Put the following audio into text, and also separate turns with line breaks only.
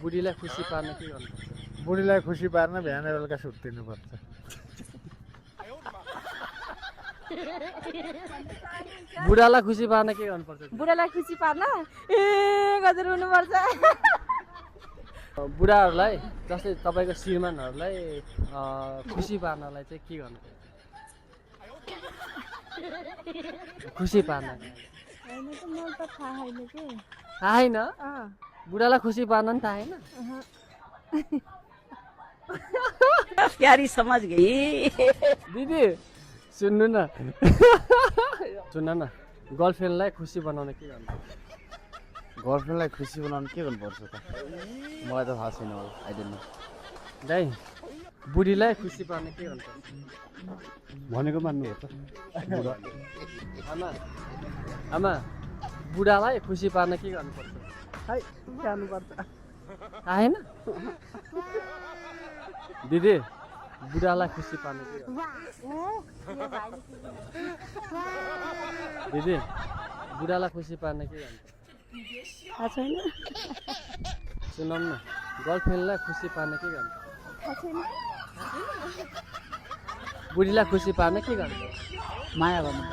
बुढीलाई खुसी पार्न के गर्नुपर्छ?
बुढीलाई खुसी पार्न बिहान बेलुका सुट दिनुपर्छ।
बुढालाई खुसी पार्न के गर्नुपर्छ?
बुढालाई खुसी पार्न गजर हुनुपर्छ।
बुढाहरूलाई जस्तै तपाईँको श्रीमानहरूलाई खुसी पार्नलाई चाहिँ के गर्नुपर्छ? खुसी पार्न
होइन त मलाई त थाहा छैन के।
थाहा छैन? बुढालाई खुसी पार्न नि थाहा छैन?
प्यारी समझ गई।
दिदी सुन्नु न सुन न गर्लफ्रेन्डलाई खुसी बनाउन के गर्नुपर्छ?
गर्लफ्रेन्डलाई खुसी बनाउनु के गर्नुपर्छ त? मलाई त थाहा छैन होला, आई डोन्ट नो।
दाइ बुढीलाई खुसी पार्न के गर्नुपर्छ?
भनेको मान्नु हो त?
आमा आमा बुढालाई खुसी पार्न के गर्नुपर्छ?
है जानुपर्छ।
थाहा छैन? दिदी बुढालाई खुसी पार्न के गर्नुपर्छ? दिदी बुढालाई खुसी पार्न के गर्नुपर्छ?
थाहा छैन।
सुनौँ न गर्लफ्रेन्डलाई खुसी पार्न के गर्नुपर्छ?
थाहा छैन।
बुढीलाई खुसी पार्न के गर्नुपर्छ?
माया गर्नु